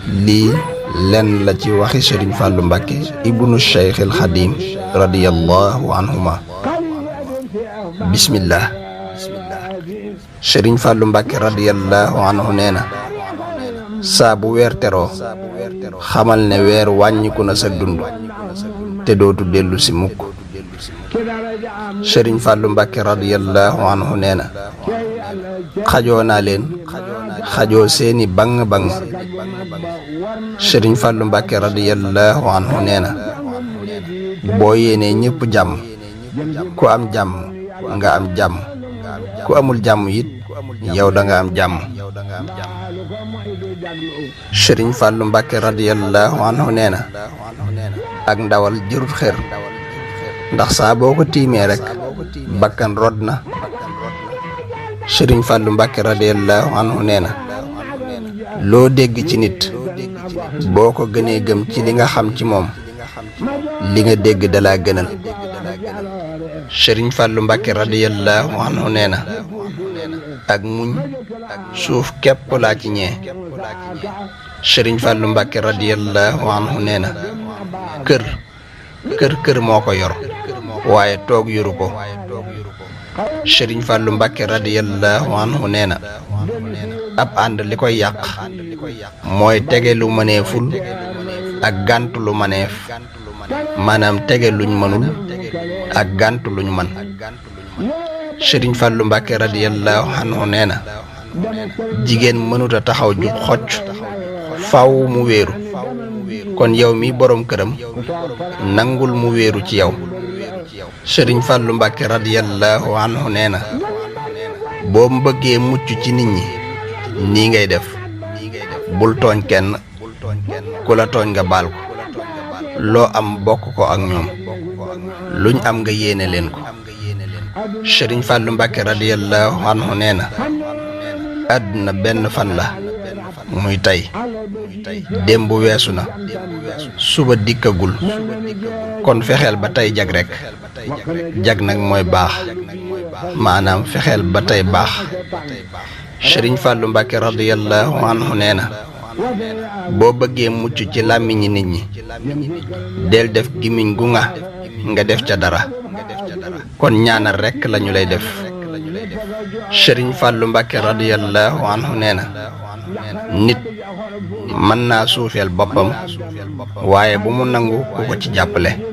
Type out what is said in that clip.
lii lenn la ci waxi Sëriñ Fàllu Mbàkke ibnu Cheikhil Xadim radiyallahu anhuma. bismillah. Sëriñ Fàllu Mbàkke radiyallahu anhu nee na saa bu weer teroo xamal ne weer wàññiku na sa dund te dootu dellu si mukk. Sëriñ Fàllu Mbàkke radiyallahu anhu nee na xajoo naa leen xajoo seeni bang bang. Sëriñ Fàllu Mbàkke radiyallahu anhu nee na boo yéenee ñépp jàmm ku am jàmm nga am jàmm ku amul jàmm it yow da nga am jàmm. Sëriñ Fàllu Mbàkke radiyallahu anhu nee na ak ndawal jërut xër ndax saa boo ko tiimee rekk bakkan rod na. Sëriñ Fàllu Mbàkke radiyallahu anhu nee na loo dégg ci nit boo ko gënee gëm ci li nga xam ci moom li nga dégg dalaa gënal. Sëriñ Fàllu Mbàkke radiyallahu anhu nee na ak muñ suuf képp laa ci ñee. Sëriñ Fàllu Mbàkke radiyallahu anhu nee na kër moo ko yor waaye toog yoru ko. Sëriñ Fàllu Mbàkke radiyallahu anhu nee na ab ànd li koy yàq mooy tege lu mëneeful ak gàntu lu mëneef, maanaam tege luñ mënul ak gàntu luñ mën. Sëriñ Fàllu Mbàkke radiyallahu anhu nee na jigéen mënuta taxaw jub xocc faw mu wéeru, kon yow mi boroom këram nangul mu wéeru ci yow. Sëriñ Fàllu Mbàkke radiyallahu anhu nee na boo bëggee mucc ci nit ñi nii ngay def, bul tooñ kenn, ku la tooñ nga baal ko, loo am bokk ko ak ñoom, luñ am nga yéene leen ko. Sëriñ Fàllu Mbàkke radiyallahu anhu nee na àdduna benn fan la muy tey, démb weesu na, suba dikkagul, kon fexeel ba tey jag rekk. Jag nag mooy baax, maanaam fexeel ba tey baax. Sëriñ Fàllu Mbàkke radiyallahu anhu nee na boo bëggee mucc ci làmmiñi nit ñi del def gimiñ gu nga def ca dara, kon ñaanal rekk lañu lay def. Sëriñ Fàllu Mbàkke radiyallahu anhu nee na nit mën naa suufeel boppam waaye bu mu nangu ku ko ci jàppale.